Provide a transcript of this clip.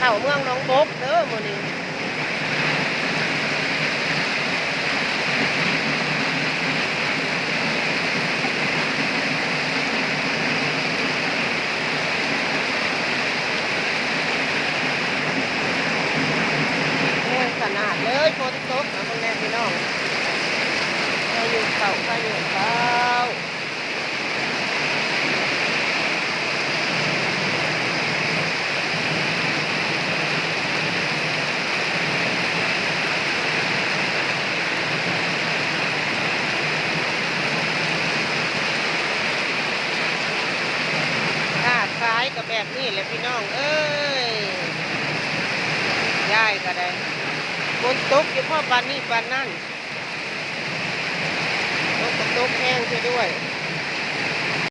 ເຂົ້າເມືອງໜອງບົກເດີມື້ນີ້. ແຮງຂະໜາດເລີຍ ຝົນຕົກນະ ເບິ່ງແດ່ພີ່ນ້ອງ. ພາຍຸເຂົ້າ ພາຍຸເຂົ້າ. ຄ້າຂາຍກໍແບບນີ້ແຫຼະພີ່ນ້ອງເອີຍ. ຍາຍກໍໄດ້ ຝົນຕົກຢູ່ພໍປານນີ້ປານນັ້ນ. ຝົນກໍຕົກແຮງຊະດ້ວຍ.